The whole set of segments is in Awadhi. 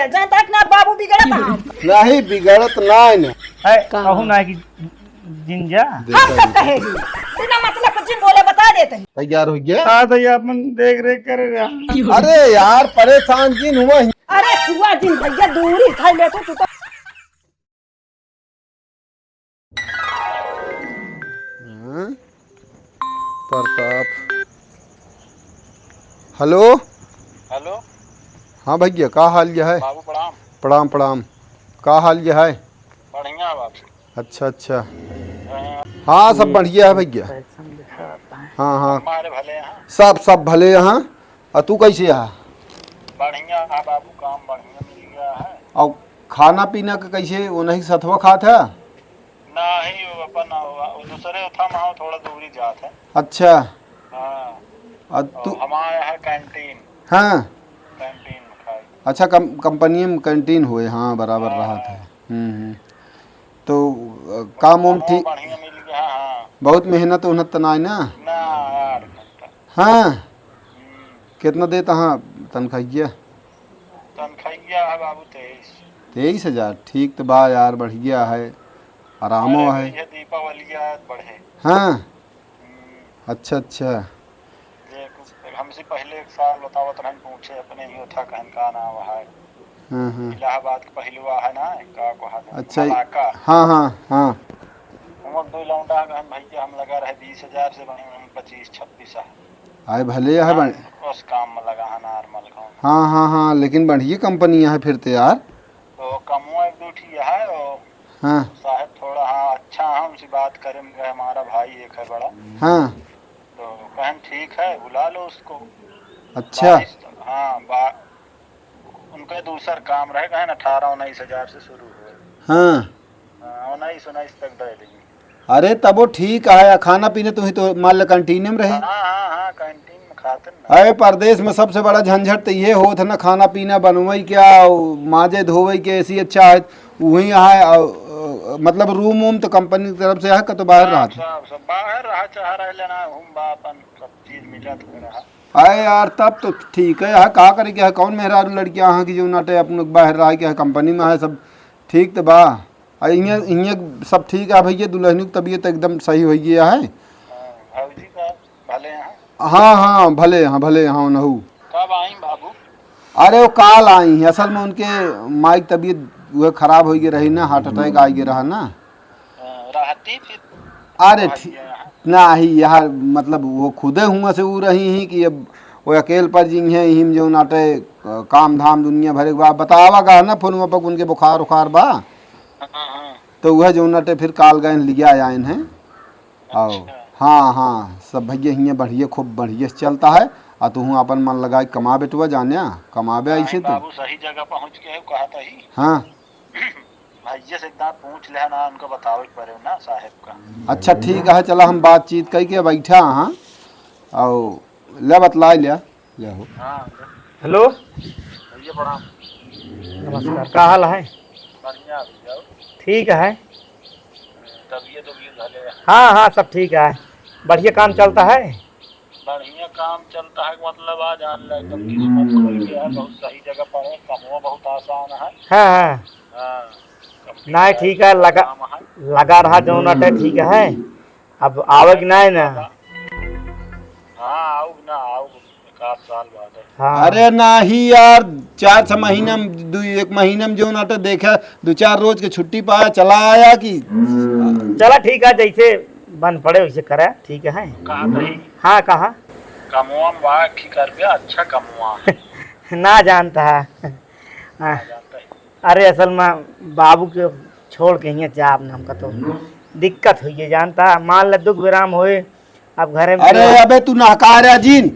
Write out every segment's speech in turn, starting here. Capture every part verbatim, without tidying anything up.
जानता है कि ना बाबू बिगड़त है। नहीं, बिगड़त ना है ना। है, का? कहू ना कि जिन जा। हम सब कहेगी, बिना मतलब के जिन बोले बता देते हैं। तैयार हो गया? हाँ, तो ये अपन देख रेख करे रहा। अरे यार, परेशान जिन हुआ ही। अरे छुआ जिन भैया, दूरी था ले तो तू तो। हाँ? प्रताप। हेलो। हेलो। हाँ भैया, का हाल ये है? बाबू प्रणाम। प्रणाम, प्रणाम। का हाल ये है? बढ़िया बाबू। अच्छा, अच्छा। हाँ। हाँ, सब बढ़िया है भैया। हाँ, हाँ। हमारे भले हैं। सब, सब भले हैं। आ तू कैसे है? बढ़िया है बाबू, काम बढ़िया मिल गया है। और खाना पीना का कैसे, वो नहीं सथवा खात है? नहीं, वो अपन, वो दूसरे उठा में थोड़ा दूरी जात है। अच्छा। हाँ। आ और तू हमारे यहाँ कैंटीन। हाँ। कैंटीन में खाई। अच्छा, कम-, कंपनी में कैंटीन हुए, हाँ, बराबर हाँ, रहत हाँ। है। हम्म, हम्म। तो, अ, काम वाम कमवा ठीक? बढ़िया मिल गया, हाँ। बहुत मेहनत उहनत त नाय ना? ना, आठ घंटा। हाँ। हम्म। कितना देता हाँ तनख्वाहिया? तनख्वाहिया है बाबू तेईस। तेईस हजार, ठीक तो बा यार, बढ़िया है, आरामो अरे है। भैया, दीपावली आज बढ़े। हाँ। हम्म। अच्छा, अच्छा। ये कुछ हमसे पहले एक साल बतावत रहन, पूछे अपने ही उठा कहन का नाम है। हाँ, हाँ। इलाहाबाद के पहलुआ है ना, का कहा था? अच्छा, मलाका। हाँ, हाँ, हाँ। हम दो लौंडा कहन भैया, हम लगा रहे बीस हजार से बने, हम पच्चीस छब्बीस है। आए भले है हाँ, बन- उस काम में लगा है normal काम। हाँ, हाँ, हाँ, लेकिन बढ़िया कंपनी है फिर तो यार। तो कमुआ एक दो ठी है, और हाँ। साहब थोड़ा, हाँ, अच्छा है, उनसे बात करे में गए, हमारा भाई एक है बड़ा। हाँ। तो कहन ठीक है, बुला लो उसको। अच्छा। बाईस, हाँ, बा-, उनका दूसर काम रहे, कहन अठारह उन्नीस हजार से शुरू हुए। हाँ। हाँ, उन्नीस, उन्नीस तक दे देंगे। अरे, तबो ठीक है, खाना पीना तुम्ही तो मान लो कैंटीन में रहे। हाँ, हाँ, हाँ, कैंटीन में खाते ना। अरे, परदेश में सबसे बड़ा झंझट तो ये होत है ना, खाना पीना बनवई क्या, माजे धोवई के, ऐसी अच्छा है, वहीं है, अ, अ, मतलब रूम वूम तो कंपनी की तरफ से है, का तो बाहर हाँ, रहत है? सब, सब बाहर रहा, चाह रहे लेना, घूम बा अपन, सब चीज मिलत रहा। अरे यार, तब तो ठीक है, यहाँ का करे क्या है, कौन मेहरारू लड़कियाँ यहाँ की जो नाटे अपन बाहर रहा, क्या है, कंपनी में है सब, ठीक तो बा। आ, इहाँ, इहाँ सब ठीक है भैया, दुल्हनियों की तबीयत एकदम सही होइ गया है। हाँ, भौजी का भले हैं? हाँ, हाँ, भले हैं, भले हैं, उनहू। कब आई बाबू? अरे, वो काल आई हैं। असल में उनके माई की तबीयत वो खराब होइ गई रही ना, heart attack आ गया रहा ना। हाँ, रहती फिर अरे, आ ठीक, गया है। नाही, यार, मतलब, वो खुदे हुआँ से ऊ रही ही कि अब वो अकेल पर जी हैं, इहिम जो नाटे, अ, काम धाम दुनिया भरे के बाद बतावा का ना, फोनवा पर उनके बुखार उखार बा। हाँ, हाँ। तो वह जो नटे फिर काल गए लिया आए हैं। आओ। अच्छा। हाँ, हाँ, सब भैया हियाँ बढ़िया, खूब बढ़िया से चलता है। आ तू अपन मन लगाए कमा बेटवा, जाने कमाबे नहीं ऐसे तो। बाबू, सही जगह पहुँच गए, कहा था ही। हाँ। भैया से एक बार पूछ ले ना, उनको बतावे के पड़े ना साहेब का। अच्छा, ठीक है, चला हम बातचीत कई के बैठा हाँ। आओ, ले बतलाई ले। जय हो। हाँ, हेलो। भैया प्रणाम। नमस्कार, का हाल है? बढ़िया भैया। ठीक है। तबीयत, तबीयत भले है? हाँ, हाँ, सब ठीक है। बढ़िया काम चलता है? बढ़िया काम चलता है, मतलब, आज जान ला, एकदम किस्मत खुल गया है, बहुत सही जगह पर है, कमवा बहुत आसान है। हाँ, हाँ। हाँ, नहीं, ठीक है, लगा, काम है। लगा रहा जौन अटे, ठीक है। अब आवे कि नहीं ना? हाँ, आउब ना, आउब, एक आध साल बाद है। हाँ। अरे नाही यार, चार छह महीना में, दू, एक महीना में जौन अटे देखा, दो चार रोज के छुट्टी पाया, चला आया कि चला ठीक है, जैसे बन पड़े वैसे करे, ठीक है। कहा कहीं? हाँ, कहा? कमवा में बा की करबे, अच्छा कमवा है। ना जानता है। हाँ। ना जानता है। अरे, असल में बाबू के छोड़ के हियाँ जाब ना, हमका तो दिक्कत होइए, जानता, मान ले दुख विराम होए, अब घरे में अरे, अबे तू नहका रहा जिन।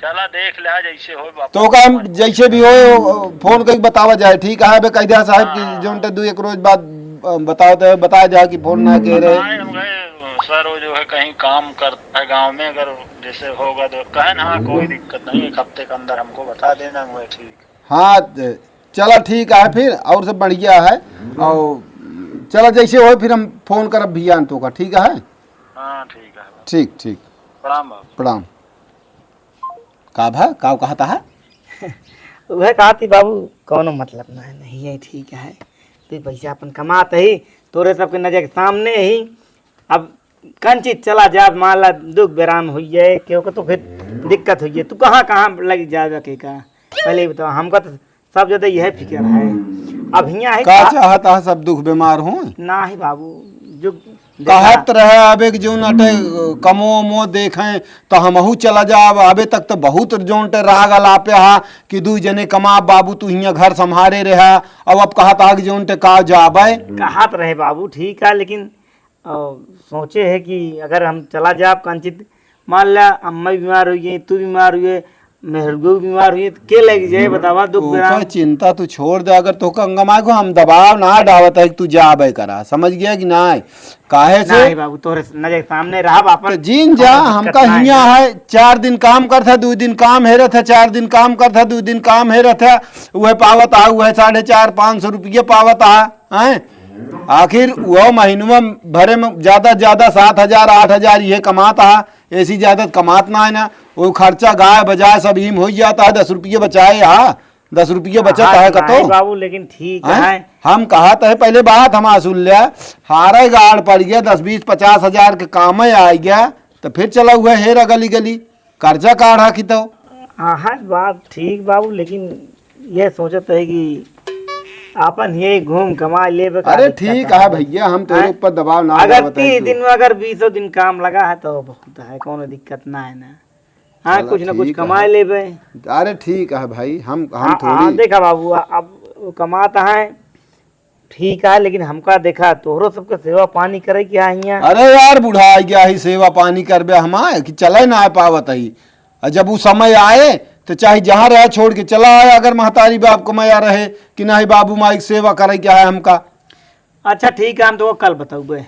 चला देख ले, जैसे होए बापू। तो का हम जैसे भी होए, फोन करके बतावा जाए, ठीक है? अबे कह दिया साहब कि हाँ। जौन ते दू एक रोज बाद, अ, बताओ तो बताया जाए कि फोन ना के रहे। नहीं, हम कहे, सर, वो जो है कहीं काम करता है गाँव में, अगर जैसे होगा तो कहे ना, कोई दिक्कत नहीं, एक हफ्ते के अंदर हमको बता देना, हम कहे ठीक। हाँ, त-, चला ठीक है फिर, और सब बढ़िया है। और चला जैसे होए फिर हम फोन करब भैया तो का, ठीक है? हाँ, ठीक है। ठीक, ठीक। प्रणाम बाबू। प्रणाम। का भा, का कहता है? उहे कहत ही बाबू, कौनो मतलब ना है, नहीं है, ठीक है, तू पैसा अपन कमात ही, तोरे सबके नजर के सामने ही। अब कंचित चला जाब, मान ला दुख बेराम होइए, केहू के तो फिर दिक्कत होइए, तू कहाँ कहाँ लग जाबे के का? पहले ही बताओ, हमका तो सब ज्यादा यह फिक्र है। अब हियाँ है का का? चाहत है सब दुख बीमार हो? ना ही बाबू, जो कहत रहे, अब एक जौन अटे कमो उमो देखें, तो हमहू चला जाब। अबे तक तो बहुत जौन टे राग अलापे हा कि दुई जने कमा, बाबू तू हियाँ घर संभारे रहा, अब, अब कहत हा कि जौन टे का जाबे। कहत रहे बाबू, ठीक है, लेकिन, अ, सोचे है कि अगर हम चला जाब कंचित, मान ला अम्मा बीमार हुई है, तू बीमार हुए, मेहरुआ बीमार हुई है, तो के लेके जाए बतावा, दुख ओकर बेराम। चिंता तू छोड़ दे, अगर तोका अंगमा को हम दबाव ना डावत है कि तू जाबे करा, समझ गया कि ना? काहे से? नहीं बाबू, तोरे नजर के सामने रहब अपन, तो जीन जा, कोनो दिक्कत हमका ना हियाँ है। है, चार दिन काम करत है, दो दिन काम हेरत है, चार दिन काम करत है, दो दिन काम हेरत है, उहे पावत आ, उहे साढ़े चार, पाँच सौ रुपये पावत आ, हैं? आखिर वो महीनवा भरे में ज्यादा, ज्यादा सात हजार, आठ हजार ये कमात आ, ऐसी ज्यादा कमात ना है ना, वो खर्चा गाय बजाय सब इम हो जाता है, दस रुपये बचाए हा, दस रुपये बचत हाँ, है कतो? नहीं बाबू, लेकिन ठीक हैं? है। हम कहत है, पहले बात हमार सुन ले, हारे गाड़ पड़ गया, दस, बीस, पचास हजार के काम में आ गया, तो फिर चला हुआ हेरा गली गली, कर्जा काढ़ा की तो। हाँ, हाँ, बात ठीक बाबू, लेकिन ये सोचत है कि आपन ये घूम कमा लेबे का अरे दिक्कत ठीक है। है भैया, हम तोरे हैं? ऊपर दबाव ना अगर डालत है तीस तू। दिन में अगर बीसों दिन काम लगा है तो बहुत है, कोनो दिक्कत ना है ना। हाँ, चला, कुछ ना कुछ ठीक कमाए है। लेबे। अरे ठीक है भाई, हम, हम हाँ, थोड़ी हाँ, देखा बाबू, अब वो कमाता है, ठीक है, लेकिन हमका देखा, तोहरो सबके सेवा पानी करे के है हियाँ। अरे यार, बुढ़ा आ गया है, सेवा पानी करबे हमार कि चले ना आ पावत है। और जब वो समय आए, तो चाहे जहाँ रहे छोड़ के चला आए, अगर महतारी बाप को मया रहे कि नहीं, बाबू माई के सेवा करे के है हमका। अच्छा, ठीक है, हम तो कल बताऊबे।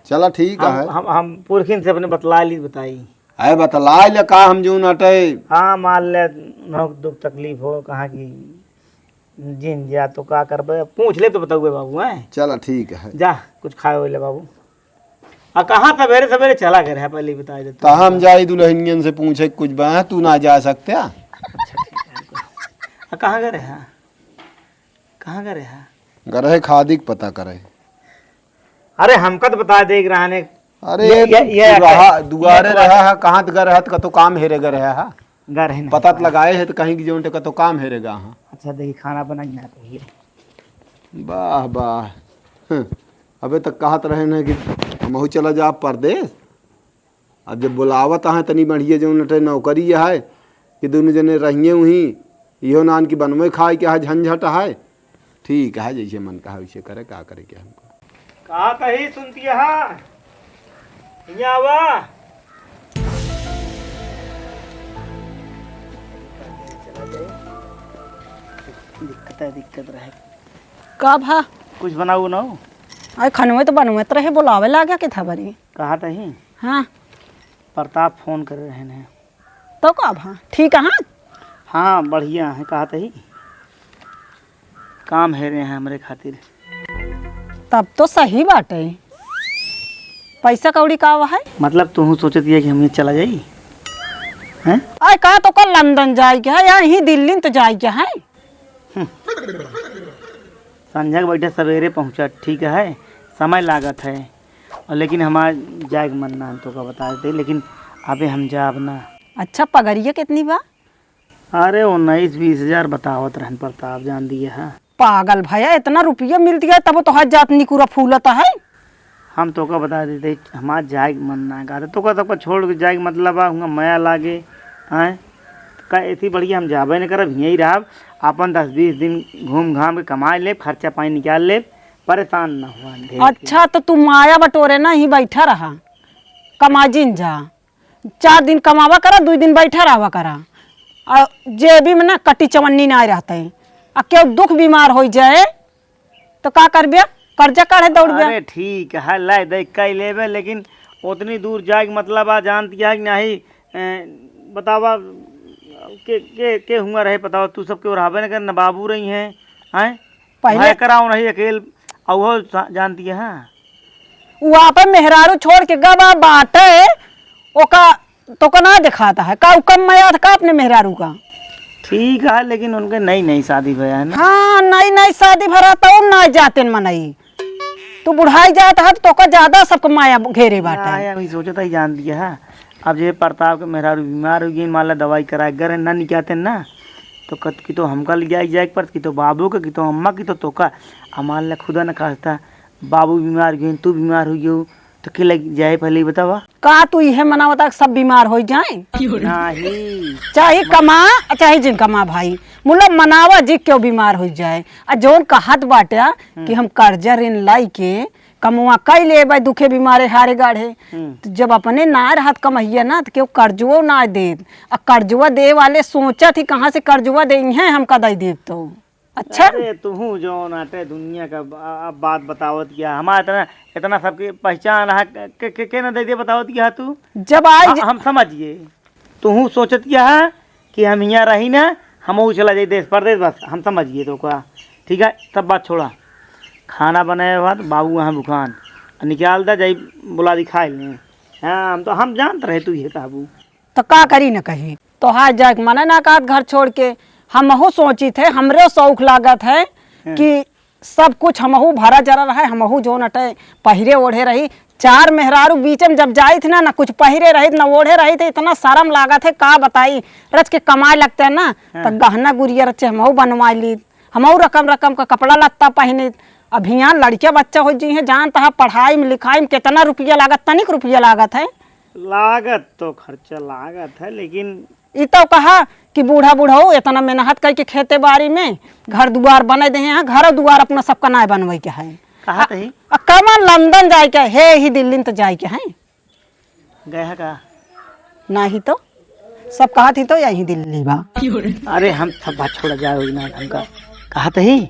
चला, ठीक हम, है। हम, हम पुरखिन से अपने बतला ली, बताई। अरे, बतला ले का, हम जौन अटे। हाँ, मान ले, नौक दुख तकलीफ हो, कहाँ की जिन जा तो का करबे, पूछ ले तो बताऊबे बाबू, हैं? चला, ठीक है। जा, कुछ खाए हो ले बाबू। आ कहाँ सवेरे सवेरे चला गए रहे, पहले ही बता देते तो हैं। हम जाई दुल्हनियन से पूछे कुछ बा, तू ना जा सकते आ? अच्छा, ठीक है। आ कहाँ गए रहे? कहाँ गए रहे? गए रहे खादी के पता करे। अरे, हमका तो बता दे एक रहने। अरे, ये, ये, ये तू रहा, दुआरे ये रहा है, कहाँ तो गए रहा, तो कतो काम हेरे गए रहा है। गए रहे नहीं पता तो पाए। लगाए है तो कहीं की जौन तो कतो काम हेरे गा हाँ। अच्छा, देखी, खाना बना के ना कहिए। वाह, वाह। हम्म। अबे तक कहत रहे न कि हमहू चला जा परदेस। अब जब बुलावत आहे तनी बढ़िया जौन अटे नौकरी है कि दुनों जने रहिए उहीं, इहो नान की बनवे खाए के है, झंझट है। ठीक है, जैसे मन कहा वैसे करे, का करे के हमको। का कही सुनती है? हियाँ आवा। दिक्कत है, दिक्कत रहे। का भा? कुछ बनाऊ ना हो? अरे खनवे तो बनवे तो रहे, बुलावे लागे के था बरी। कहा तही? हाँ। प्रताप फोन करे रहे हैं। तो का भा? ठीक है? हाँ, बढ़िया है, कहा तही। काम हेरे हैं हमरे खातिर। तब तो सही बात है। पैसा कौड़ी का है? मतलब तू सोचत है कि हम ये चला जाई? हैं? अरे का तो कल लंदन जाए के है, या यहीं दिल्ली तो जाए के है? संझा के बैठे सवेरे पहुँचा, ठीक है, समय लागत है, और लेकिन हमार जाए के मन ना है, तोका बता देते, लेकिन अबे हम जाब ना। अच्छा, पगरिया कितनी बा? अरे, उन्नीस बीस हजार बतावत रहन प्रताप, जान दिए है। पागल भया, इतना रुपया मिलती है, तब तो हर जात निकुरा फूलत है। हम तोका बता देते, हमार जाए के मन ना है, कहते तोका सबका छोड़ के जाए के मतलब है, हुआ मया लागे, हैं? का ऐसी बढ़िया हम जाबे न करब, यहीं रहब, अपन दस बीस दिन घूम घाम के कमाए लेब, खर्चा पानी निकाल लेब, परेशान न हुआ ढेर के। अच्छा, तो तू माया बटोरे ना ही बैठा रहा, कमा जिन जा, चार दिन कमावा करा, दुई दिन बैठा रहवा करा, और जेबी में ना कट्टी चवन्नी ना रहते, आ केहू दुख बीमार हो जाए, तो का करबे? कर्जा काढ़े दौड़बे। अरे ठीक है, लाई दे कई लेबे, लेकिन उतनी दूर जाए के मतलब आ, जानती है कि नहीं? ए, बतावा, के, के, के हुआ रहे, बतावा, तू सबके ओर हबे न कर, न बाबू रही हैं, हैं? पहले भाई कराओ नहीं अकेल, और वो सा-, जानती है, हाँ? वो आपन मेहरारू छोड़ के गवा बाटे, ओका तोका ना दिखाता है, का उ कम मया था का अपने मेहरारू का? ठीक है, लेकिन उनके नई नई शादी भया है ना। हाँ, नई नई शादी भरा तो ना जाते मनई। तू बुढ़ाई जात है तो तोका ज्यादा सबके माया घेरे बाटे। ना, हम ई सोचत ही जान दिया है। अब जे प्रताप के मेहरारू बीमार हो गई, मान ला दवाई कराए घर ना निकाते ना, तो कत की तो हमका ले जाए, जाए के पड़त, की तो बाबू के, की तो अम्मा, की तो तोका। आ मान ला खुदा न खास्ता बाबू बीमार हो गए, तू बीमार हो गयो, तो के लग जाए पहले ही बतावा। का तू इहे मनावता कि सब बीमार हो जाए? नहीं। चाहे कमा, चाहे जिन कमा भाई, मुला मनावा जी क्यों बीमार हो जाए। आ जौन कहत बाटे कि हम कर्जा ऋण लाई के कमवा कई लेबे, दुखे बीमारे हारे गाढ़े। हम्म। तो जब अपने ना रहत कमहिया ना, तो क्यों कर्जवो ना देत। आ कर्जवा दे वाले सोचत ही कहाँ से कर्जवा दे, इहे हमका दई देत तो। अच्छा। अरे तुहू जौन आटे दुनिया का ब-, अब बात बतावत किया, हमारा इतना, इतना सबके पहचान है, के, के, के ना दे दे बतावत किया तू? जब आई आ, ज- हम समझ गए, तुहू सोचत किया है कि हम यहाँ रही ना, हम चला जाए देश परदेश, बस हम समझ गए तो का। ठीक है, सब बात छोड़ा, खाना बनाए बाद बाबू वहाँ भुखान निकाल दे, जाई बुला दिखाए लें। हाँ, हम तो, हम जानत रहे तू ये कहबू। तो का करी न कही, तोहार जाए के मने ना कहत घर छोड़ के। हमहू सोचित है, हमरे शौक लागत है हम्म। कि सब कुछ हमहू भरा जरा रहे, हमहू जौन अटे पहिरे ओढ़े रही। चार मेहरारू बीच में जब जाइत ना, ना कुछ पहिरे रहित, ना ओढ़े रहित, इतना शर्म लागत है, का बताई। रच के कमाए लगते हैं ना, हाँ। तो गहना गुरिया रचे हमहू बनवाई लीत, हमहू रकम रकम का कपड़ा लत्ता पहिनित। अब हियाँ लड़के बच्चा हो जी हैं, जानत है पढ़ाई में लिखाई में कितना रुपया लागत, तनिक रुपया लागत है। लागत तो खर्चा लागत है, लेकिन ई तो कहा कि बूढ़ा बूढ़ऊ इतना मेहनत करके खेते बाड़ी में घर दुआर बने दे हैं, घर दुआर अपना सबका नाय बनवे के है। कहा आ, तही? आ, कमा लंदन जाए के है, ही दिल्ली में तो जाए के है। गए है का? नाही तो सब कहा थी तो यही दिल्ली बा। अरे हम सब बात छोड़ा जाए, वही ना हमका कहा तही।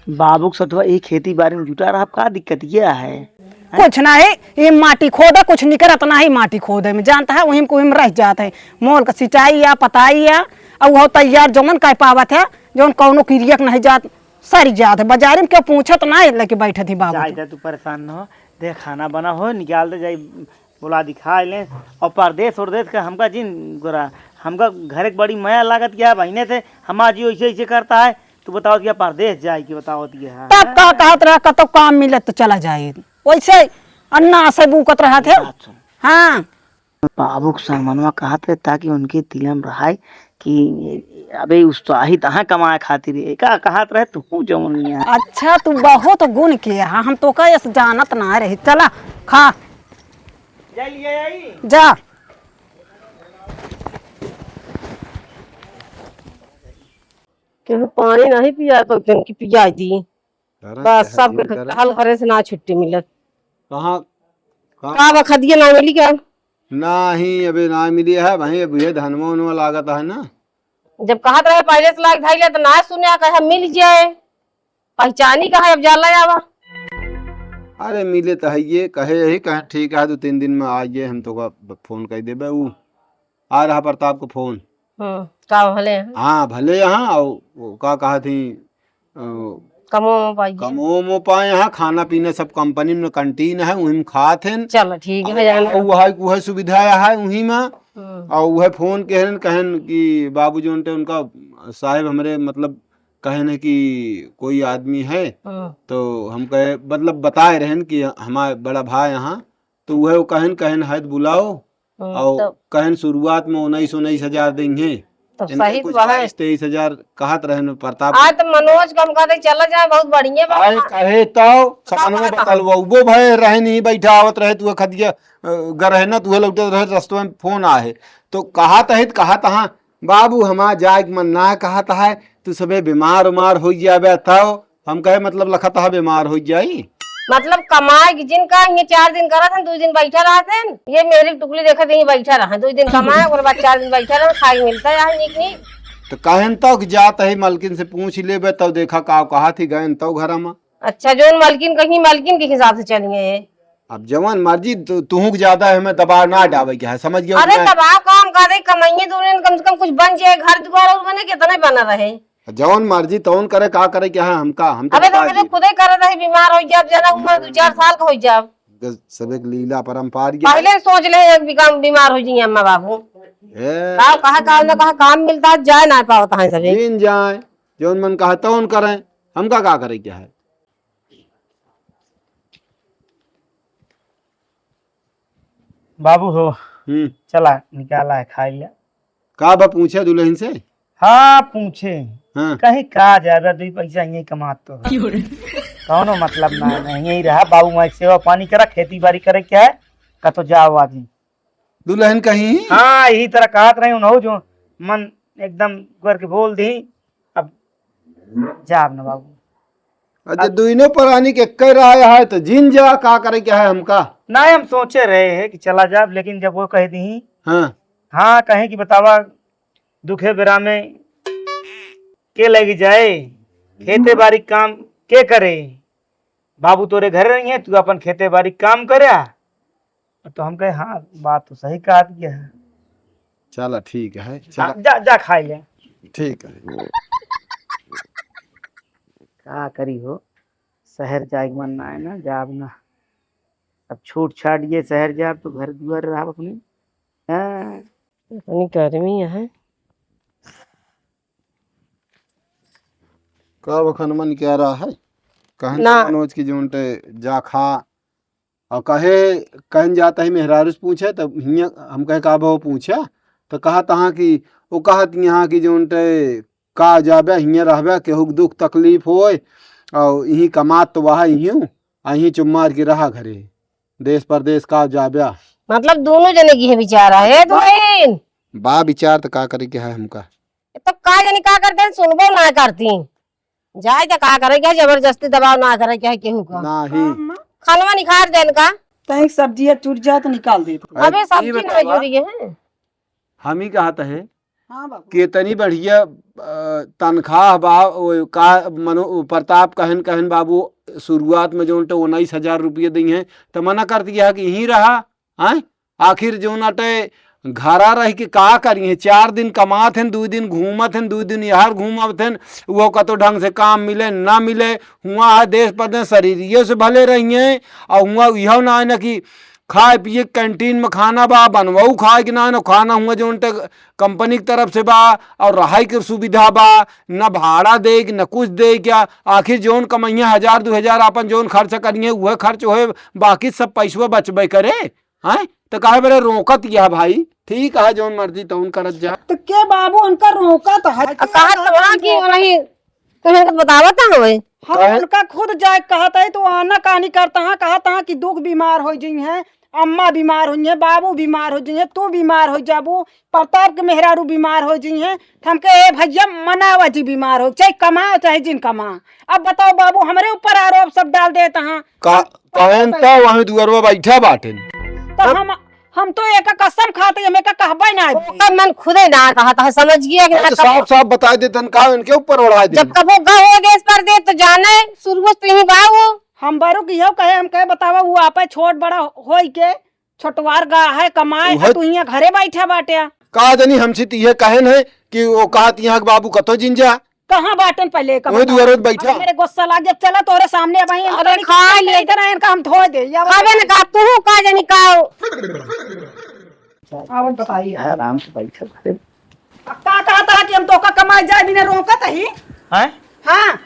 बाबू के सथवा ई खेती बाड़ी में जुटा रहा, का दिक्कत ये है? कुछ ना है, ये माटी खोदा, कुछ निकरत ना है माटी खोदे में, जानत है वहीं में, वहीं में रह जात है। मोल का सिंचाई या पताई या, और वो तैयार जौन कह पावत है, जौन कौनो किरियक नहीं जात, सर जात है। बाजारी में क्यों पूछत ना है, लेके बैठे थी बाबू जाए तो। दे, तू परेशान न हो, दे खाना बना हो, निकाल दे जाई, बोला दिखा ले। और परदेश उरदेश का हमका जिन गोरा, हमका घर एक बड़ी मया लागत क्या बहिने थे, हमार जी ऐसे ऐसे करता है, तू बताओ क्या परदेश जाए की बताओ दिया है? तब का कहत रहा, कतो काम मिले तो चला जाए, वैसे अन्ना से बूकत रहा थे। बात सुन। हाँ। बाबू के सामनवा कहत रहे ताकि उनके दिल में रहाय कि अबे उत्साहित अहाँ कमाए खातिर, एका कहत रहे तू जौन नहीं है। अच्छा, तू बहुत गुण के, हाँ, हम तो का ऐसे जानत ना रही। चला, खा। जा लिए आई। जा। केहू पानी नहीं पिया तो जन की पिया दी। अरे बस, सब कहती के करे। हल घरे से ना छुट्टी मिलत। कहाँ, कहाँ? का बखदिया ना मिली का? नाही, अबे ना मिली है भाई, अब ये धनवा उनवा लागत है ना। जब कहत रहे पहले से लाग धइले तो ना सुने, कहे मिल जाए, पहचानी कहा, अब जाला आवा। अरे मिले तो है ये, कहे यही, कहे ठीक है, दो तीन दिन में आइए, हम तो का फोन कर देबे। ऊ आ रहा प्रताप को फोन। हम्म, का भले हैं? हाँ, भले यहाँ, और वो का कहा थी, अ, कमो पाइए। कमो मो पाए, यहाँ खाना पीना सब कंपनी में, कैंटीन है, वहीं में खात हैं। चलो, ठीक है, और जाना। वह, वह सुविधा है वहीं में। हम्म। और वह फोन कहन, कहन कि बाबू जो उनके, उनका साहेब हमरे, मतलब, कहन है कि कोई आदमी है, हम्म। तो हम कहे, मतलब, बताए रहन कि हमारे बड़ा भाई यहाँ, तो वह कहन, कहन है तो बुलाओ, हम्म, और तो कहन शुरुआत में उन्नीस, उन्नीस हजार देंगे। तो इनके सही कुछ तो है। बाईस तेईस हजार कहत रहन प्रताप। आज तो मनोज को हम कहते चला जाए, बहुत बढ़िया बा। अरे कहे तो सपनवा बतलवा, वो भय रहे नहीं बैठा आवत रहे, तू खदिया, अ, गर है ना, तू लौटत रहे, रस्तवा में फोन आहे। तो कहत है, कहत हाँ, बाबू हमार जाए के मन ना कहत है, तू सबे बीमार उमार हो जाबे तो हम कहे, मतलब, लखत हा बीमार हो जाई? मतलब, कमाए कि जिनका ये चार दिन करत हैं, दो दिन बैठा रहत हैं, ये मेरी टुकली देखत यहीं बैठा रहे, दो दिन कमाए, ओकर बाद चार दिन बैठा रहे, खाए मिलता है नीक नीक। तो कहन तो कि जात है मलकिन से पूछ लेबे, तो देखा का कहा थी, गयन तो घर में। अच्छा, जोन मलकिन कहीं, मलकिन के हिसाब से चलिए। अब जवन मर्जी, तू, तुहू के ज्यादा है, हमें दबाव ना डावे के है, समझ गया? अरे, दबाव काम करे, कमाइए दोनों, कम से कम कुछ बन जाए, घर दुआर और बने, कितना बना रहे। जौन मर्जी तौन करे, का करे, क्या है हमका, हम तो अबे तो बता मेरे दिए। खुदे करे रहे, बीमार हो जाब, जना उम्र दो चार साल का हो जाब। सबे के लीला परंपार ये। पहले सोच ले, एक बीघा बीमार हो जाइए अम्मा बाबू। ए। का कहा, काम ना कहा, काम मिलता है, जाए ना पावत है सभी। जिन जाए, जौन मन कहा तौन करें, हमका का करे क्या है? बाबू हो, हम्म। चला, निकाला है, खाई ले। का बा पूछे दुल्हन से? हाँ, पूछे। हाँ। कहीं का जाबे, दुई पैसा यहीं कमात तो है। क्यों रे? कौनो मतलब ना है, यहीं रहा, बाबू माई के सेवा पानी करा, खेती बाड़ी करे क्या है, कतो जाओ आदमी। दुल्हन कहीं? हाँ, यही तरह कहत रहे उन्हों जो मन एकदम करके बोल दी, अब जाब न बाबू। अच्छा, अब दुइनो प्राणी के एक्कै राय है, तो जिन जा, का करे के है हमका? ना, हम सोचे रहे हैं कि चला जाब, लेकिन जब वो कह दी, हाँ। हाँ, कहे कि बतावा, दुखे बेरा में के लगी जाए, खेते बाड़ी काम के करे? बाबू तोरे घर रही है, तू अपन खेते बाड़ी काम करे। तो हम कहे, हाँ, बात तो सही कहा दिया है। चला, ठीक है, चला। हाँ, जा, जा खाई ले। ठीक है। का करी हो, शहर जाए के मन ना है ना, जाब ना। अब छूट छाट ये शहर जाब तो घर दुआर रहब अपने। हाँ। इतनी गर्मी है। का बखन मन क्या रहा है? कहन ना। मनोज की जोन ते जा खा और कहे, कहन जाता है मेहरारू से पूछे, तब हियाँ हम कहे, "का भाव पूछा?" तो कहा तहाँ कि, वो कहत यहाँ कि जोन ते का जाबे, हियाँ रहबे, केहू के दुख तकलीफ होए, और यहीं कमात तो वहा यहीं, आ यहीं चुप मार के रहा घरे, देश परदेश का जाबे। मतलब दोनों जने की है विचार है, बा-, दुल्हन? बा विचार तो का करे के है हमका? तो का जानी का करते हैं, सुनबो ना करती। जाए तो का करे के, जबरदस्ती दबाव ना करे के है केहू का। नाही। खानवा निखार देन का। तैं सब्जी है, चुर जाए तो निकाल दे। अबे ई सब्जी ना बतावा, जुड़ी है। हम ही कहत है, हाँ बाबू। कितनी बढ़िया, अ, तनख्वाह बा, ओ, का मनो, ओ, प्रताप कहन, कहन बाबू, शुरुआत में जोन तो उन्नीस हजार रुपये दी हैं, तो मना कर दिया कि यहीं रहा, हैं? आखिर जोन अटे घरा रह के का करी है? चार दिन कमात हैं, दो दिन घूमत हैं, दो दिन यहाँ घूमत हैं, वो कतो ढंग से काम मिले, ना मिले, हुआ है देश परदेश शरीरियों से भले रही हैं, और हुआ यह ना है ना कि खाए पिए के कैंटीन में खाना बा, बनवाऊ खाए के ना, ना खाना हुआ जोन ते कंपनी की तरफ से बा, और रहाई के सुविधा बा, न भाड़ा दे, न कुछ दे क्या। आखिर जोन कमइया हजार दो हजार आपन जोन खर्च करिए, वह खर्च होए, बाकी सब पैसवा बचबे करे, हैं? तो काहे बरे रोकत यह भाई, ठीक है, जोन मर्जी तौन करत जा। तो के बाबू उनका रोकत है? आ, कहत तो वहाँ की वही कहे तो बतावत ना होए। हम काहे? उनका खुद जाए कहत है तो आना कानी करता है, कहत है कि दुख बीमार हो जइहैं, अम्मा बीमार होइ जइहैं, बाबू बीमार हो जइहैं, तू बीमार हो जाबू, प्रताप के मेहरारू बीमार हो जइहैं, तो हमके, "ए भैया, मनावा जी बीमार हो, चाहे कमाओ चाहे जिन कमा।" अब बताओ बाबू, हमरे ऊपर आरोप सब डाल देत हैं। का-, हम कहन तो वहीं दुआरवा बैठा बाटेन। तो हम हम तो एका कसम खात ही, हम एका कहबे ना अभी। ओकर मन खुदे ना कहत है, समझ गया कि अरे ना तो कब साफ साफ बताइ देतन, का इनके ऊपर ओढ़ाइ देन? जब कबो गए देश परदेश तो जाने, शुरू से तो यहीं बा वो। हम बरू की हो कहे, हम कहे बतावा, वो आपे छोट बड़ा होई के, छोटवार गा है, कमाए, उहे आ तू हियाँ घरे बैठा बाटे। का जानी हमसे तो ये कहन है कि वो कहत यहाँ के बाबू कतो जिन जा। कहाँ बाटन पहले का वही बताओ। दुआरे बैठा। अब मेरे गुस्सा लाग गया, चला तोरे सामने अब आई, अरे पता नहीं खा कितना ले। इधर आए इनका हम धोए दे, या खावे न का, तू का जानी का। आवन बताई। आराम से बैठा घरे। अब का कहता है कि हम तो का कमाए जाए बिना रोकत ही? हैं? हाँ।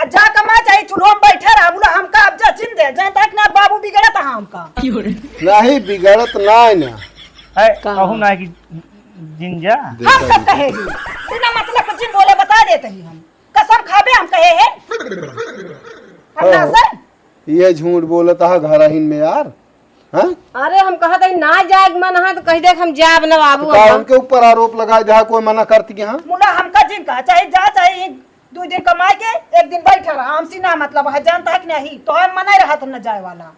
आ जा कमा चाहे चूल्हो में बैठे रहा, बोला हमका अब जा जिन दे, जान तक ना बाबू बिगड़त है हमका। नहीं बिगड़त ना है ना। है, का? कहू ना कि जिन जा। हम देखा कब जी। कहे ही? बिना मतलब के जिन बोले बता देते ही हम। कसम खाबे हम कहे है। अन्ना हाँ। से? ये झूठ बोलत है घरहिन में यार। हाँ? अरे हम कहत है ना जाए के मन है तो कह दे हम जाब ना बाबू तो का हम। उनके ऊपर आरोप लगाए दे कोई मना करती है, हाँ? मुला हमका जिन कहा चाहे जा चाहे दो दिन कमाए के एक दिन बैठा रहा, हमसे ना मतलब है, जानता है कि नहीं? तो हम मना रहत न जाए वाला।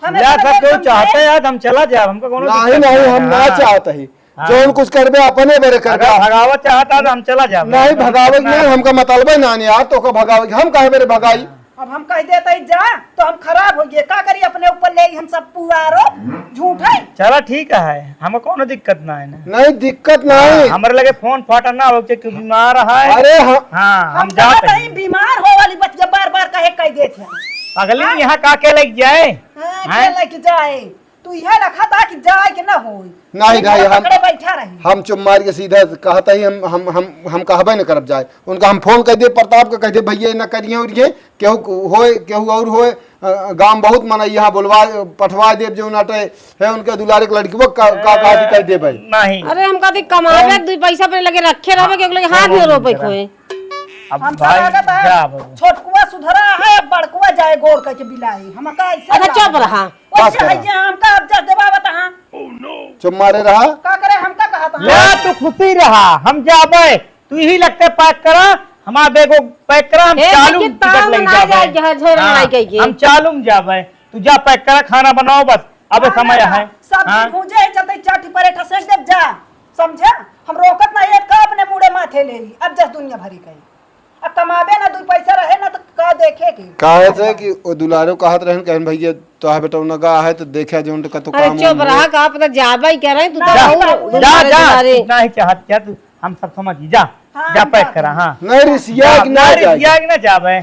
हमें या तो सब कोई चाहता है यार, हम चला जाए, हमको कोनो नहीं, दिक्कत नहीं, नहीं हम है। ना हाँ। चाहते ही। हाँ। जौन कुछ करबे अपने बरे करबे। अगर भगावत चाहता तो हम चला जाए। नहीं, भगावे के नहीं, हमका मतलबे ना नहीं यार, तो का भगावे के, हम काहे बरे भगाई? अब हम कह देते ही जा, तो हम खराब हो गए, का करी अपने ऊपर ले हम सब पूरा आरोप, झूठ है। चला ठीक है, हमको कोनो दिक्कत ना है ना। नहीं, दिक्कत नहीं। हाँ, हमरे लगे फोन फाटा ना हो, क्योंकि बीमार है। अरे हाँ। हाँ, हम हम जाते कहत हैं। हई, बीमार हो वाली बतिया बार बार कहे कह देत हैं। अगली हाँ? यहाँ का के लग जाए? हाँ, हैं? के लग जाए? तू इहे रखा था कि जाए के ना होई। नहीं, लेकिन नहीं, हम हम, पकड़े बैठा रही। हम चुप मार के सीधा कहत ही, हम, हम, हम, हम कहबे न करब जाए। उनका हम फोन कर दे, प्रताप के कह दे, "भैया, ना करिए उरिए, केहू होए, केहू और होए, अ, गाँव बहुत मनई यहाँ बोलवा, पठवा देब जो नाटे है, उनके दुलारे के लड़की वो का, का, का, हाँ, कह दे भाई।" नहीं। अरे, हम कहते कमावे, हाँ। दुई पैसा अपने लगे रखे रहबे, हाँ, केहू लगे हाथ हाँ, में रोपे हाँ। खोए। अब हम भाई, का लागत है, जा अब। छोटकुआ सुधरा है, अब बड़कुआ जाए गोड़ कह के बिलाई। हम का ऐसे अच्छा, चुप रहा। बस वैसे है करा। जे हमका अब जस देवावत हाँ। चुप मारे रहा। का करे, हमका कहत हाँ। या तू खुशी रहा, हम जाबे, तू यही लगते पैक करा, हमार बैगो पैक करा, हम ए, चालू लेकिन टिकट ताव लेके ना जाबे। जाए, जहाँ झोर हाँ, बनाई गई है। हम चालू में जाबे, तू जा पैक करा, खाना बनाओ बस, अब ना, समय ना, है। सब्जी हाँ। भूंजे है, चलते चाटी परेठा सेक देब जा, समझा? हम रोकत ना, एक का अपने मुड़े माथे ले ली, अब जस दुनिया भरी कही। अब कमाबे ना, दुई पैसा रहे ना, तो का देखे के? काहे से कि ओ दुलारो कहत रहन, कहन, "भैया, तोहार बेटौनगा है, तो देखा जो उनका तो अरे काम चुप वाम हो।" रहा, का पता जाबे ही करे, तू तो जा, बहुत जा, दुलारे, जा, दुलारे। इतना ही चाहत क्या तू, हम सब समझ, जा, हाँ, जा हम पैक जाते करा, हैं। हाँ। नहीं, रिसिया जा, कि ना ना, जाए। रिसिया कि ना जाबे।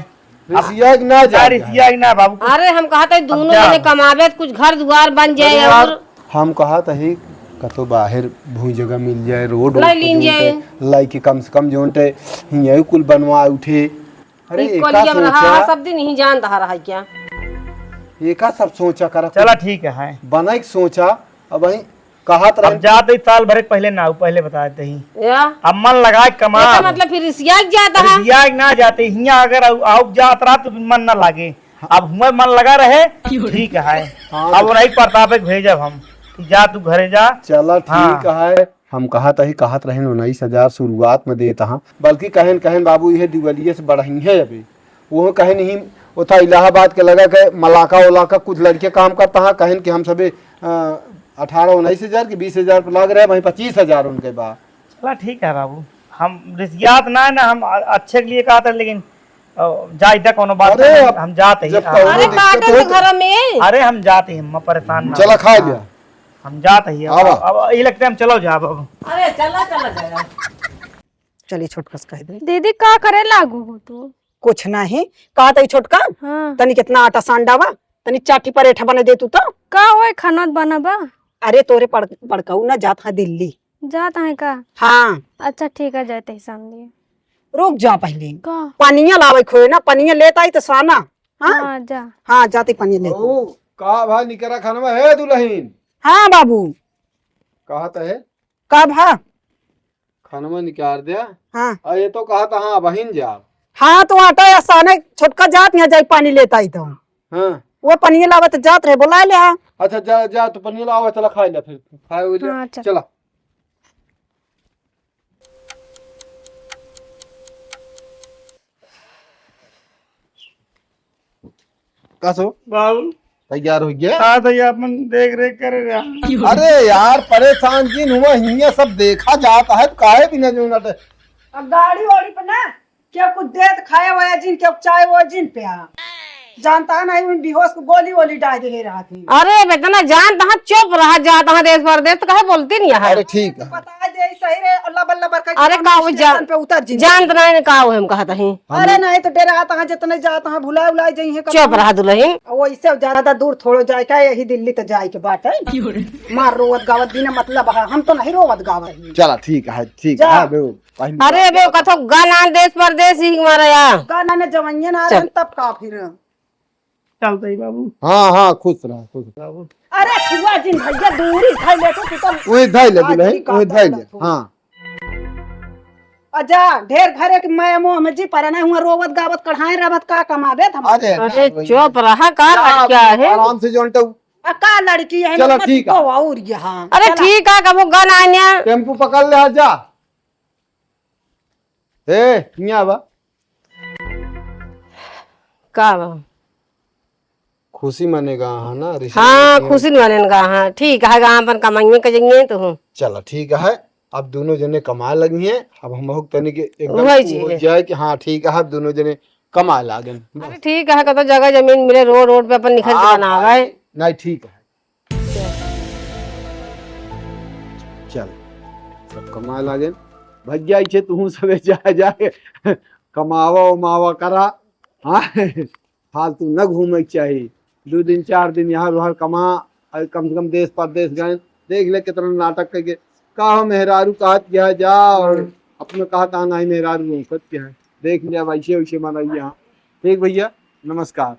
रिसिया कि ना ना, जाए। रिसिया कि ना, बाबू। अरे, हम कहत है, अब दोनों जा। जने कमाबे, तो कुछ घर दुआर बन जाए अरे यार, और हम कहत ही, कतो बाहर भूई जगह मिल जाए, रोड नहीं वोड पे लीन जौन जाए। टे, लाई के कम से कम जौन टे, हियाँ कुल बनवा उठे। अरे, ई एका कोलिया में रहा, सोचा, सब दिन यहीं जान दहा रहा है क्या? एका सब सोचा करा, चला, कुछ ठीक है। बनाई के सोचा, अब वहीं कहत अब रहे। जात ही साल भर के पहले ना, पहले बता देते ही। या? अब मन लगाए कमाब। एका मतलब फिर रिसिया के जात हा? रिसिया के ना जाते, हियाँ अगर आउ, आउ जात रहा तो मन ना लागे। अब हुआ मन लगा रहे, ठीक है। हाँ। अब उन्हीं प्रताप के भेजब हम कि जा तू घरे जा। चला, ठीक हाँ। है। हम कहत ही, कहत रहेन उन्नीस हजार शुरुआत में देत हाँ, बल्कि कहेन, कहेन बाबू, इहे दिवालिये से बढ़ई है अबे। वो कहेन ही, ओथा इलाहाबाद के लगा के मलाका उलाका कुछ लड़के काम करत हाँ, कहेन कि हम सबे, अ, अठारह उन्नीस हजार की बीस हजार पे लाग रहे, वहीं पच्चीस हजार उनके बा। चला ठीक है बाबू, हम रिसियात ना है ना, हम अ-, अच्छे के लिए कहत है, लेकिन, अ, जाए दा कोनो बात अरे, नहीं, अब हम जात ही, जब हाँ। कौनो अरे दिक्कत काटे हो तो तो घर में। अरे हम जात ही, हम परेशान ना चला हो। खा हाँ। लिया। हम जात ही, अब, आवा। अब ये लगते हम चलो जाब अब। अरे चला, चला जाए। चली छोटका से कह दे। दीदी का करे लागू हो तू? कुछ नहीं, कहत ही छोटका, हाँ। तनी कितना आटा सान डावा, तनी चाठी परेठा बने दे तू तो। का होए खाना बनाबा? अरे तोरे बड़-, बड़काऊ ना जात है दिल्ली। जात है का? हाँ। अच्छा ठीक है, जाते ही शाम लिए। रुक जा पहले। का? पनिया लावे खोए ना, पनिया लेत आई तो साना। हाँ? हाँ, जा। हाँ, जाते पनिया लेत आई। ओ, का भा निकरा खानवा है दुलहिन? हाँ बाबू। कहत है? का भा? खानवा निकार द्या। हाँ। आ ये तो कहत हाँ बहिन जा। हाँ, तो आटा या साने छोटका जात यहाँ जाई पानी लेत आई तो। हाँ। वो पनिया लावत जात रहे, बोला ले आ। अच्छा, जा, जा, तू पनिया लावा, चला खाई ले फिर। खाए हो जा। हाँ, चल। चला। का सो? बाबू। तैयार हो गया? हाँ, तो ये अपन देख रेख करे रहा। अरे यार, परेशान जिन हुआ, हियाँ सब देखा जात है, तो काहे बिना जो ना अब गाड़ी वाड़ी पे ना, केहू कुछ देत खाए वाया जिन, केहू चाय वो जिन पे आ। जानत है नहीं, उन बेहोश को गोली वोली डाल दे रहा थी। अरे, अब इतना जानत है, चुप रहा, जात है देश परदेश, तो काहे बोलती नहीं है? अरे, ठीक है। बता दे, सही रे, अल्लाह बल्ला बरकत अरे, का हो जा-, स्टेशन पे उतर जिन। जानत नहीं, का हो हम कहत ही। अरे, नहीं तो डेरात है, जितने जात है, भुला उला जाई है चुप कब। रहा दुलहिन। वो इससे ज्यादा दूर थोड़ो जाए का, यही दिल्ली तो जाए के बात है। मार रोवत गावत बिना मतलब है, हम तो नहीं रोवत गावत ही। चला, ठीक है, ठीक जा। है, बे। पहली अरे बात बे, कथो गाना देश परदेश ही मारा या। गाना ने जवानिया ना चल। रहन तब का फिर। चलते ही बाबू। हाँ, हाँ, खुश रहा, खुश रहा। बाबू। अरे फुआ जिन भैया दूरी धै ले तू, तू तो वही धै ले, हाँ, दुलहिन, ठीक वही है, धै ले। तू। हाँ। आ जा, ढेर घरे के मैं मोह में जी पर ना हुआ, रोवत गावत कढ़ाए रहत का कमाबे हम। अरे, अरे, चुप रहा, का जा, लड़किया है? आराम से जोन टू। आ का लड़की है, चलो, मत ठीक है। को और यहाँ। अरे, चला। ठीक है, कबो गाना आने। टेम्पू पकड़ ले, आ जा। ए, हियाँ बा। का बा? खुशी मनेगा, हाँ ना, रिश्ता हाँ, मनेगा। खुशी मनेगा, हाँ, ठीक है, गा अपन कमाइए के जाइए तो हूँ। चला, ठीक है, अब दोनों जने कमाए लगी हैं, अब हम बहुत तनी के एकदम वही चीज हो है। जाए कि हाँ, ठीक है, अब दोनों जने कमाए लागेन। अरे, ठीक है, कतो जगह जमीन मिले, रोड, रोड पे अपन निखर के हाँ, बनावे। भाई, नहीं, ठीक है। चल, सब कमाए लागेन। भैया, इसे तू सबे जा, जाए, कमावा उमावा करा। हाँ, फालतू न घूमे के चाही। दो दिन, चार दिन यहाँ वहाँ कमा, अरे कम से कम देश परदेश गए, देख ले कितना नाटक करके। का हो मेहरारू कहत क्या है, जा और अपने कहा कहा नहीं मेहरारू नहीं सत्य है। देख लिया वैसे वैसे मनई यहाँ। ठीक भैया, नमस्कार।